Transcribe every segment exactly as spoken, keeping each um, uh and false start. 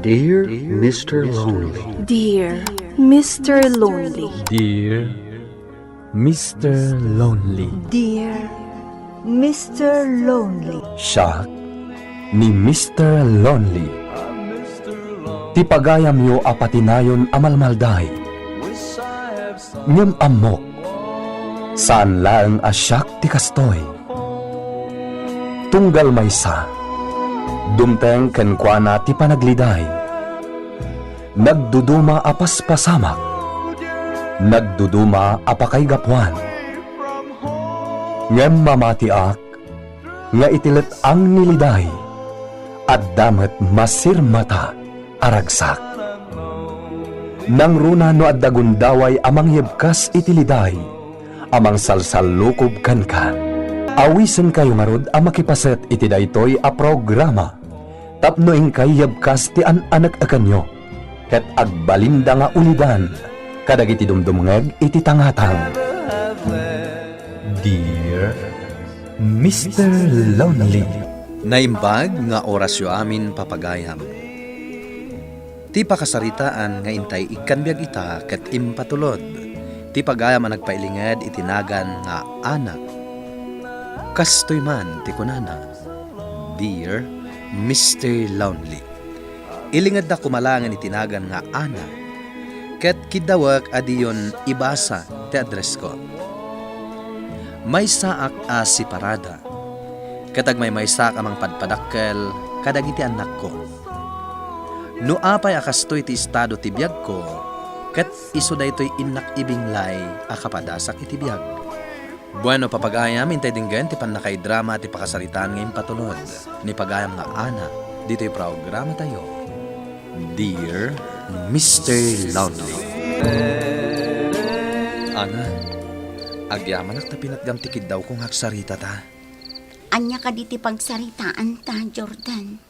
Dear Mister Lonely. Dear Mister Lonely. Dear Mister Lonely. Dear Mister Lonely. Siak ni Mister Lonely. Ti pagayamyo a patinayon a malmalday. Ngem ammok, saan laeng a siak ti kastoy. Tunggal maysa, dumteng kenkuana ti panagliday. Nagduduma a paspasamak. Nagduduma a pakaigapuan. Ngem mamatiak nga iti let-ang ni Liday, adda met masirmata a ragsak. Nangruna no adda gundaway a mangyebkas iti Liday a mangsalsallukob kenka. Awisenkayo ngarud a makipaset iti daytoy a programa tapno inkay yebkas ti an-anek-ekenyo ket agbalinda nga ulidan kadagiti dumdumngeg iti tangatang. Dear Mister Lonely. Naimbag nga orasyo amin, papagayam. Ti pakasaritaan nga intay ikkan biag ita ket impatulod ti pagayam a nagpailinged iti nagan nga Ana. Kastoy man ti kunana, Dear Mister Lonely. Ilingedda koma laengen iti nagan nga Ana, ket kiddawek a diyon ibasa ti addressko. Maysaak a separada, ket agmaymaysaak a mangpadpadakkel kadagiti annakko. No apay a kastoy ti estado ti biagko, ket isu daytoy innak ibinglay a kapadasak iti biag. Bueno, papagayam, intay denggen ti pannakaidrama ti pakasaritaan nga impatulod ni pagayam nga Ana ditoy programatayo, Dear Mister Lonely. Ana, agyamanak ta pinatgam ti kiddawko nga agsaritata. Ania kadi ti pagsaritaanta, Jordan?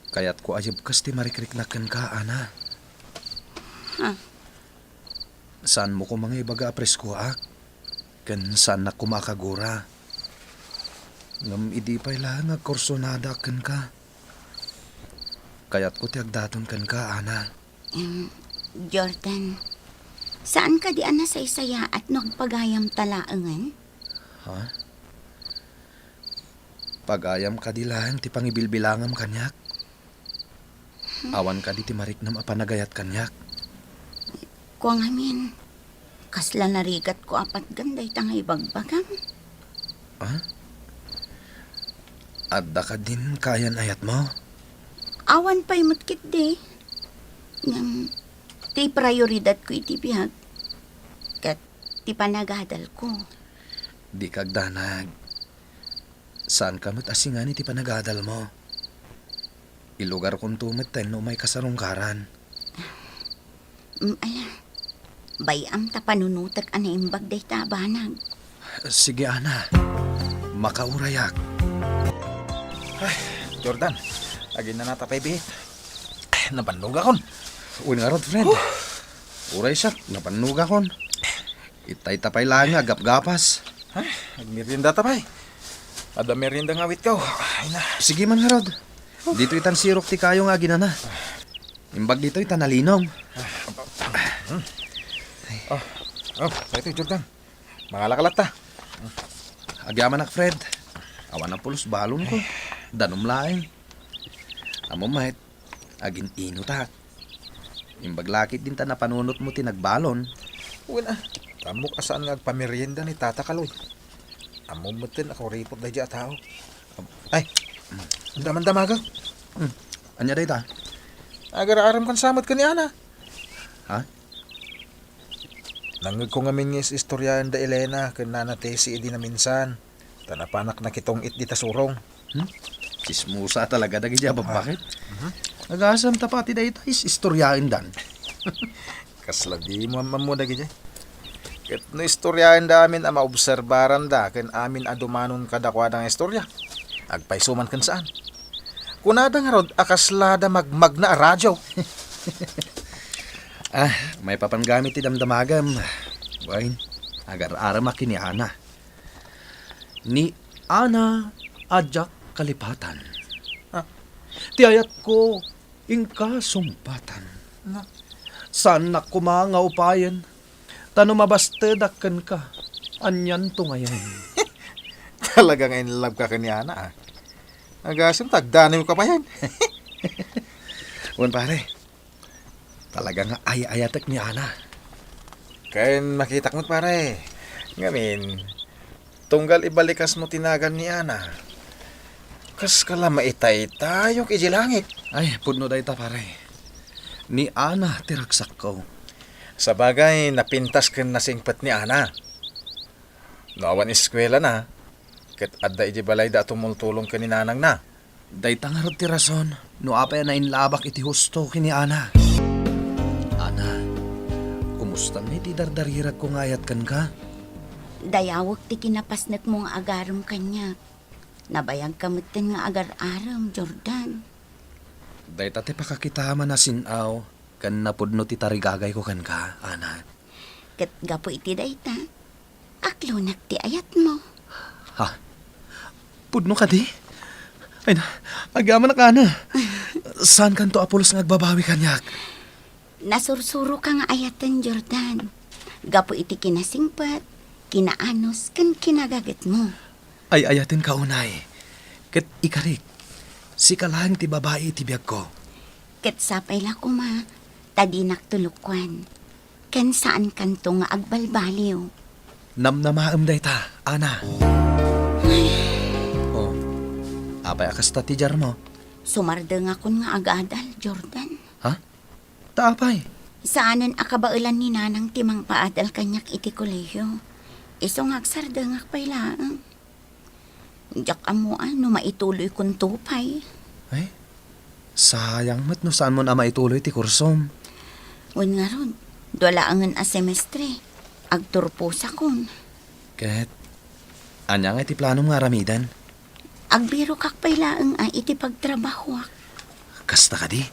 Kayatko a yebkas ti marikriknak kenka, Ana. Ha? Saanmo koma nga ibaga a preskoak, ken saannak koma a kagura. Ngem idi pay laeng nga agkursunadaak kenka, kayatko ti agdaton kenka, Ana. Em, Jordan, saan kadi a nasaysayaat no agpagayamta laengen? Ha? Pagayam kadi laeng ti pangibilbilangam kaniak? Awan kadi ti mariknam a panagayat kaniak? Kua ngamin, kasla narigatko a patgen dayta nga ibagbagam. Ha? Adda kadin kaayan-ayatmo? Awan pay met ketdi. Ngem, ti prioridadko iti biag, ket ti panagadalko. Dika agdanag. Saanka met a singan iti panagadalmo. Ilugarkonto met ta no umayka sarungkaran. Mm, ala. Bay-am ta panunotek a naimbag dayta a banag. Sige, Ana. Makaurayak. Ay, Jordan, aginnanata pay biit. Napannugakon. Wen ngarud, Fred. Huh. Uray siak, napannugakon. Itay ta pay laeng nga aggapgapas. Ay, agmeriendata pay. Adda merienda nga awitko. Ay na. Sige man ngarud. Ditoy tan sirok ti kayo nga aginana. Imbag ditoy ta nalinong. Oh, oh, daytoy, Jordan. Mangalakalatta. Agyamanak, Fred. Awan a pulos balonko. Danum laeng. Ammom met, agin-inotak. Imbag la ketdin ta napanunotmo ti nagbalon. Wen a, ammok a saan nga agpamerienda ni Tata Kaloy. Ammom metten a kuripot daydiay a tao. Ay, damdamagak. Hmm. Ania dayta? Agar-arem kan samet ken ni Ana. Ha? Nangngegko ngamin nga is-istoriaen da Elena ken Nana Tessie idi naminsan, ta napanak nakitong-it dita surong. Hmm? Tsismosa talaga dagiti a babakit. Mhm. Agasam ta pati dayta is-istoriaendan. Kasla dimo am-ammo dagiti. Ket no istoriaenda amin a maobserbaranda ken amin a dumanon kadakuada nga istoria, agpayso man ken saan. Kunada ngarud a kaslada magmagna a radio. Ah, maipapan gayam ti damdamagam. Wen, agar-aramak ken ni Ana. Ni Ana a diak kalipatan. Ah. Ti ayatko, Inka sumpatan. Na? Saannak koma nga upayen. Ta no mabastedak kenka, anianto ngayen? Talaga nga in love ka ken ni Ana, ah. Agasem, tagdanewka payen. Wen, pare, talaga nga ay-ayatek ni Ana. Ken makitak met, pare. Ngamin, tunggal ibalikasmo ti nagan ni Ana, kaska la maitaytayok idiay langit. Ay, pudno dayta, pare. Ni Ana ti ragsakko. Sabagay, napintas ken nasingpet ni Ana. No awan eskuelana, ket adda idiay balayda a tumultulong ken ni nanangna. Dayta ngarud ti rason no apay a nainlabak iti husto ken ni Ana. Ana, kumusta met ti dardariragko nga ayat kenka? Dayawek ti kinapasnekmo nga agarem kaniak. Nabayagka metten nga agar-arem, Jordan. Dayta ti pakakitaem a nasin-aw ken napudno ti tarigagayko kenka, Ana. Ket gapu iti dayta, aklonak ti ayatmo. Ha? Pudno kadi? Ay na, agyamanak, Ana. Saankanto a pulos nga agbabawi kaniak? Nasursuroka nga ayaten, Jordan, gapu iti kinasingpet, kinaanus, ken kinagagetmo. Ay-ayatenka unay, ket ikarik, sika laeng ti babai iti biagko. Ket sapay la koma, ta dinak tulukoan, ken saankanto nga agbalbaliw. Namnamaem dayta, Ana. Oh, apay a kasta ti diarmo? Sumardengakon nga agadal, Jordan. Ha? Ta apay? Saanen a kabaelan ni Nanang ti mangpaadal kaniak iti kolehiyo. Isu nga agsardengak pay laeng. Diak ammoan no maituloykonto pay. Ay, sayang met no saanmon a maituloy ti kursom. Wen ngarud, dua laengen a semestre, agturposakon. Ket, ania ngay ti planom nga aramiden? Agbirokak pay laeng a iti pagtrabahoak. Kasta kadi?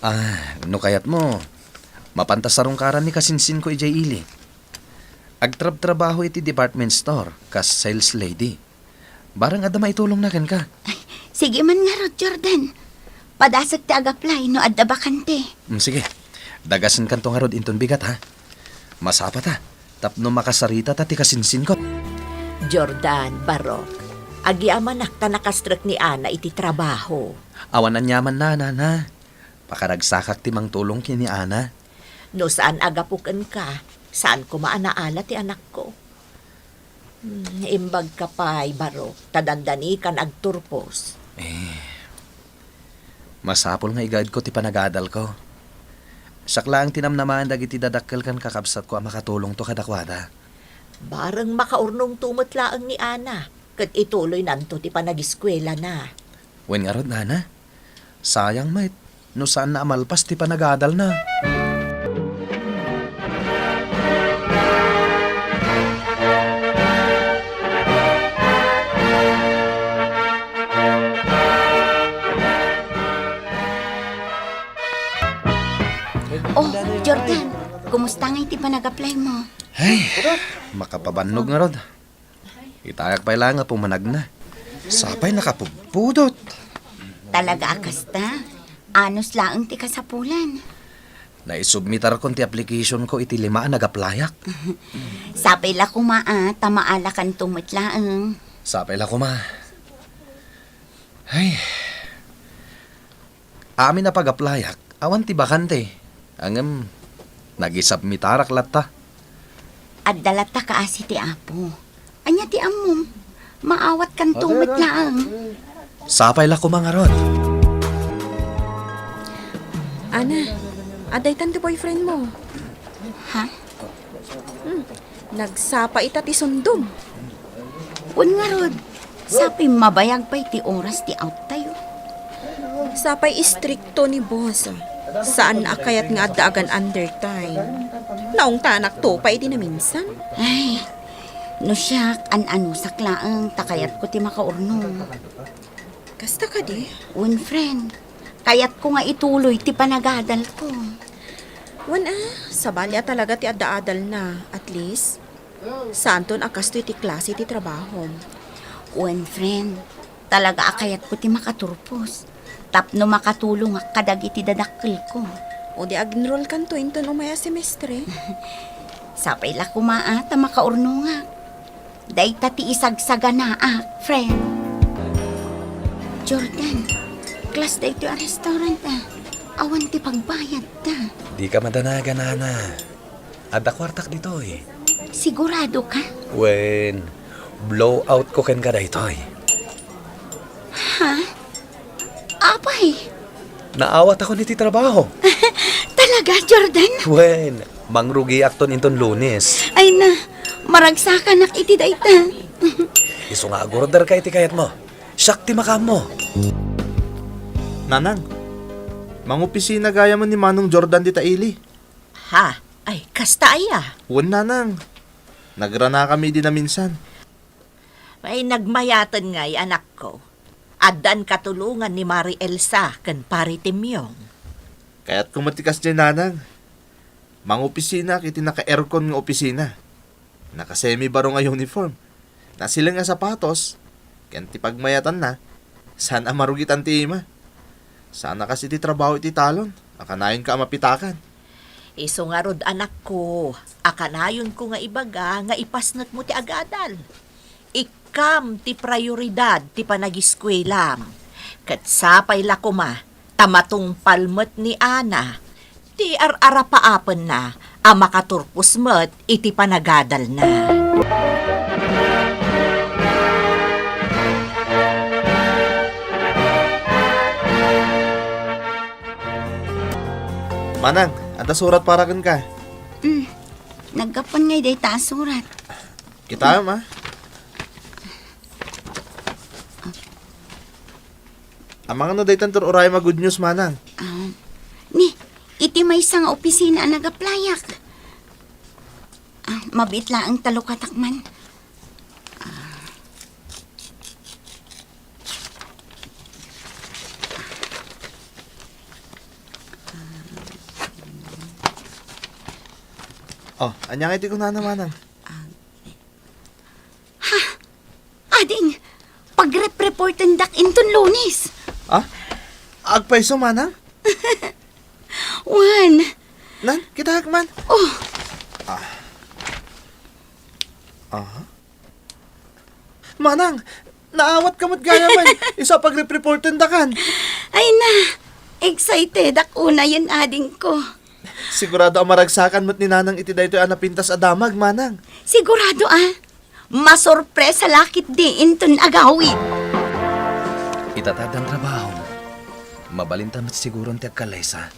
Ah, no kayatmo, mapanta sarungkaran ni kasinsinko idiay ili. Agtrabtrabaho iti department store kas sales lady. Barang adda maitulongna kenka. Ay, sige man ngarud, Jordan. Padasek ti ag-apply no adda bakante. Mm, sige. Dagasenkanto ngarud inton bigat, ha? Masapata, tapno makasaritata ti kasinsinko. Jordan, Barok, agyamanak ta nakastrek ni Ana iti trabaho. Awan aniamanna, Nana. Pakaragsakak ti mangtulong ken ni Ana. No saan a gapu kenka, saan koma a naala ti anakko. Hmm, imbagka pay, Barok, ta dandanikan agturpos. Eh, masapul nga igaedko ti panagadalko. Siak laeng ti namnamaen dagiti dadakkel ken kakabsatko a makatulongto kadakuada. Bareng makaurnongto met laeng ni Ana, ket ituloynanto ti panagiskuelana. Wen ngarud, Nana, sayang met no saanna a malpas ti panagadalna. Oh, Jordan, kumusta ngay ti panag-apply mo? Ay, makapabannog ngarud. Itayak pay laeng a pumanagna. Sapay nakapudpudot. Talaga a kasta? Anus laeng ti kasapulan. Naisubmitarkon ti application ko iti lima a nag-applyak. Sapay la koma a, ta maalakanto met laeng. Sapay la koma. Ay. Amin a pag-applyak, awan ti bakante. Ngem, nagisubmitarak latta. Adda latta kaasi ti Apo. Ania ti ammom? Maawatkanto met laeng. Sapay la koma ngarud. Ana, adda itan ti boyfriend mo. Ha? Hmm. Nagsapa ita ti sundom. Wen ngarud, sapay mabayag pay ti oras ti out tayo. Sapay istrikto ni boss. Saan a kayat nga adda agan undertime. Naungtanakto pay idi naminsan. Ay, no siak, an-anusak laeng ta kayatko ti makaurnong. Kasta kadi? Wen, friend. Kayatko nga ituloy ti panagadalko. Wen a, sabali a talaga ti adda-adalna, at least. Saanton a kastoy ti klase ti trabahom. Wen, friend. Talaga a kayatko ti makaturpos. tapno makatulongak kadagiti dadakkelko. O di agenrollkanto inton umay a semestre? Sapay la koma a ta makaurnongak. Dayta ti isagsaganaak, friend. Jordan, class daytoy a restaurant, ah. Awan ti pagbayadda. Dika madanagan, Ana. Adda kuartak ditoy. Sigurado ka? Wen, blow out ko kenka daytoy. Ha? Apay? Naawatakon iti trabaho. Talaga, Jordan? Wen, mangrugiakton inton Lunes. Ay na, maragsakanak iti dayta. Isu nga agorderka iti kayatmo. Siak ti makaammo. Nanang, mangopisina gayam ni Manong Jordan dita ili. Ha? Ay, kasta aya? Wen, Nanang. Nagranakami idi naminsan. Ay, nagmayaten ngay, anakko. Addan katulongan ni Mari Elsa ken Pari Timyong. Kayatko met ti kasdiay, Nanang. Mangopisinaak iti naka-aircon nga opisina. Naka-semi-baro nga uniform. Nasileng a sapatos, ken ti pagmayatanna, saan a marugitan ti ima. Saan a kas iti trabaho iti talon, a kanayonka a mapitakan. Isu ngarud, anakko, a kanayonko nga ibaga nga ipasnekmo ti agadal. Ikkam ti prioridad ti panagiskuelam. Ket sapay la koma, ta matungpal met ni Ana ti ar-arapaapenna a makaturpos met iti panagadalna. Manang, adda surat para kenka. Mm, naggapuan ngay dayta a surat. Kitaem, a. Amangan no daytan tur-urayem a good news, Manang. Ah, ni, iti maysa nga opisina a nag-applyak. Ah, mabiit laeng ta lukatak man. Ah. Oh, ania nga iti kunana, Manang? Ah, Ha? Ading, pagrepreportendak inton Lunes. Ah? Agpayso, Manang? Wen. Nan, kitaek man. Oh. Ah. Aha. Manang, naawatka met gayam. Isu a pagrepreportendakan. Ay na, excited ak unayen, adingko. Sigurado a maragsakan met ni Nanang iti daytoy a napintas a damag, Manang. Sigurado a. Masorpresa la ketdi inton agawid. Ita ta addan trabaho, mabalinta met siguron ti agkallaysa.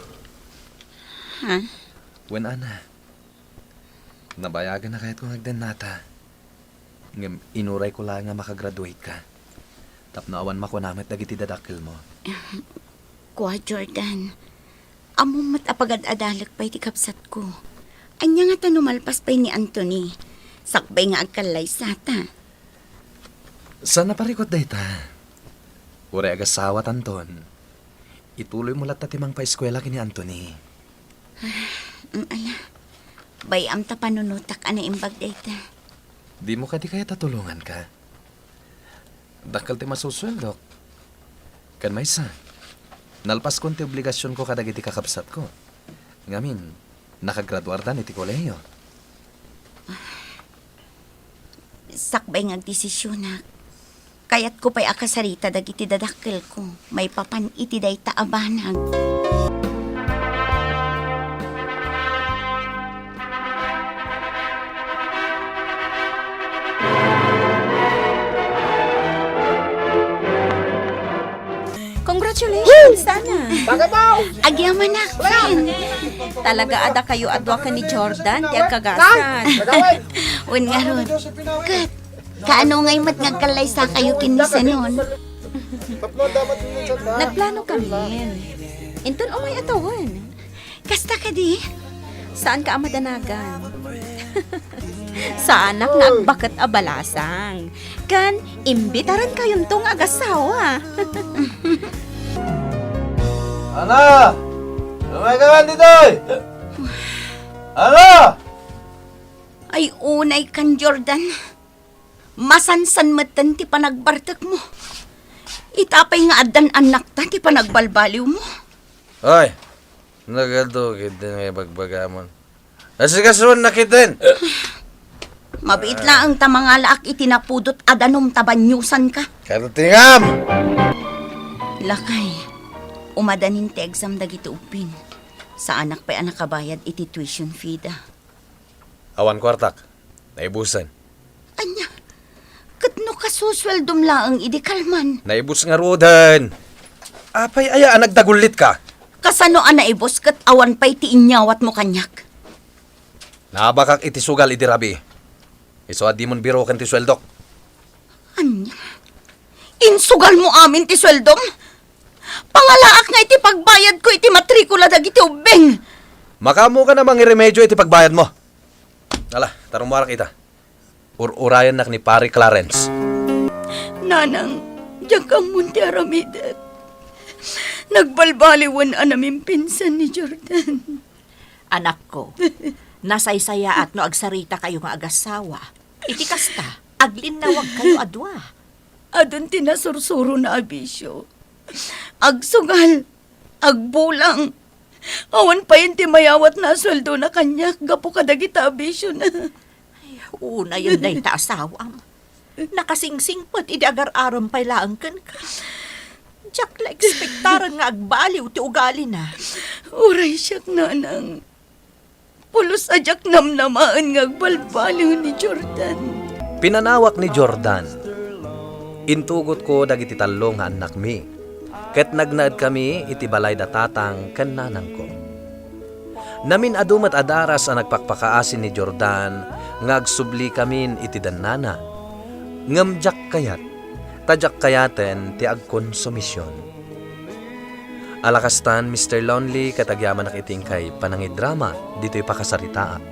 Ha? Wen, Ana, nabayagen a kayatko nga agdennata. Ngem inurayko laeng a makagraduate ka, tapno awan makuna met dagiti dadakkelmo. Kua, Jordan, ammom met a pagad-adalek pay ti kabsatko. Ania ngata no malpas pay ni Anthony, sakbay nga agkallaysata? Saan a parikut dayta. Uray agasawatanton, ituloymo latta ti mangpaeskuela ken ni Anthony. Ah, mm, ala. Bay-am ta panunotak a naimbag dayta. Dimo kadi kayat a tulonganka? Dakkel ti masusueldok. Ken maysa, nalpaskon ti obligasionko kadagiti kakabsatko. Ngamin, nakagraduardan iti kolehiyo. Sakbay nga agdesisionak, kayatko pay a kasarita dagiti dadakkelko maipapan iti dayta a banag. Congratulations, Ana! Tagabaw! Agyamanak, friend! Talaga a dakayo a dua ken ni Jordan ti agkagasat. Wen ngarud, ket kaano ngay met nga agkallaysakayo ken ni Zenon? Nagplano kamin. Inton umay a tawen. Kasta kadi? Saanka a madanagan. Saanak nga agbaket a balasang. Ken, imbitarenkayonto nga agasawa. Ana! Umayka man ditoy! Ana! Ay, unay kan, Jordan. Masansan metten ti panagbartekmo. Ita pay nga addan annakta ti panagbalbaliwmo. Ay, nagadu ketdin nga ibagbagamon. Asikasuennak ketdin. Mabiit laeng ta mangalaak iti napudot a danum ta baniosanka. Kartingam! Lakay, umadanin ti exam dagiti ubbing. Saanak pay a nakabayad iti tuition fee da. Awan kuartak. Naibusen. Ania? Ket no kasusueldom laeng idi kalman? Naibus ngaruden. Apay aya a nagdagullitka? Kasano a naibus ket awan pay ti inyawatmo kaniak? Naabakak iti sugal idi rabii. Isu a dimon biroken ti sueldok. Ania? Insugalmo amin ti sueldom? Pangalaak nga iti pagbayadko iti matrikula dagiti ubbing. Makaammokan a mangiremedio iti pagbayadmo. Ala, ta rummuarak ita. Ur-urayennak ni Pari Clarence. Nanang, diak ammon ti aramidek. Nagbalbaliwen a namimpinsan ni Jordan. Anakko, nasaysayaat no agsaritakayo nga agasawa. Iti kasta, aglinnawagkayo a dua. Adun ti nasursurona a bisio. Agsugal, agbulang. Awan payen ti mayawatna a sueldona kaniak gapu kadagita a bisiona. Ay, unayen dayta asawam. Nakasingsingpet idi agar-arem pay laeng kenka. Diak la ekspektaren nga agbaliw ti ugalina. Uray siak, nanang. Pulos a diak namnamaen nga agbalbaliw ni Jordan. Pinanawak ni Jordan. Intugotko dagiti tallo nga annakmi, ket nagnaedkami iti balay da tatang ken nanangko. Namin-adu met a daras a nagpakpakaasi ni Jordan nga agsublikamin iti dennana. Ngem diak kayat, ta diak kayaten ti agkonsumision. Ala kastan, Mister Lonely, ket agyamanak iti inkay panangidrama ditoy pakasaritaak.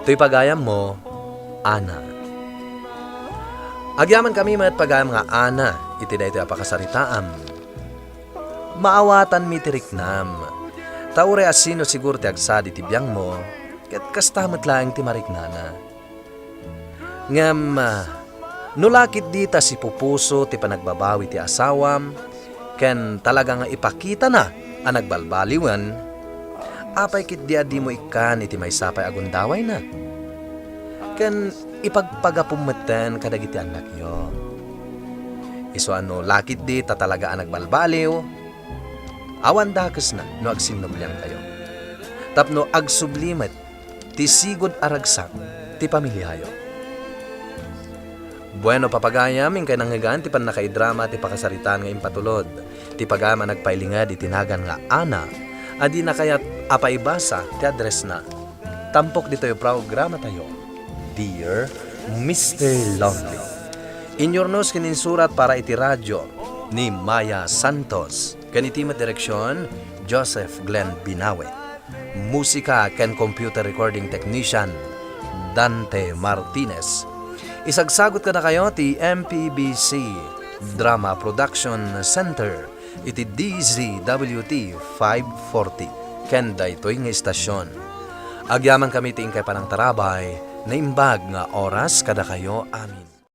Toy pagayammo, Ana. Agyamankami met pagayam nga Ana iti daytoy a pakasaritaam. Maawatanmi ti riknam. Ta uray a sino sigur ti agsadi ti biangmo, ket kasta met laeng ti mariknana. Ngem, ah, no la ketdi ta sipupuso ti panagbabawi ti asawam, ken talaga nga ipakitana a nagbalbaliwen, apay ketdi a dimo ikkan iti maysa pay a gundawayna? Ken ipagpagapum metten kadagiti annakyo. Isu a no la ketdi ta talaga a nagbalbaliw, awan dakesna no agsinnubliankayo. Tapno agsubli met ti sigud a ragsak ti pamiliayo. Bueno, papagayam, inkay nangngegan ti pannakaidrama ti pakasaritaan nga impatulod ti pagayam a nagpailinged iti nagan nga Ana a dina kayat a paibasa ti addressna. Tampok ditoy programatayo, Dear Mister Lonely. Inyurnos ken insurat para iti radio ni Maya Santos, ken iti met direksion, Joseph Glenn Binawe. Musika ken computer recording technician, Dante Martinez. Isagsagut kadakayo ti M P B C Drama Production Center iti D Z W T five forty ken daytoy nga istasion. Agyamankami ti inkay panangtarabay, naimbag nga oras kadakayo amin.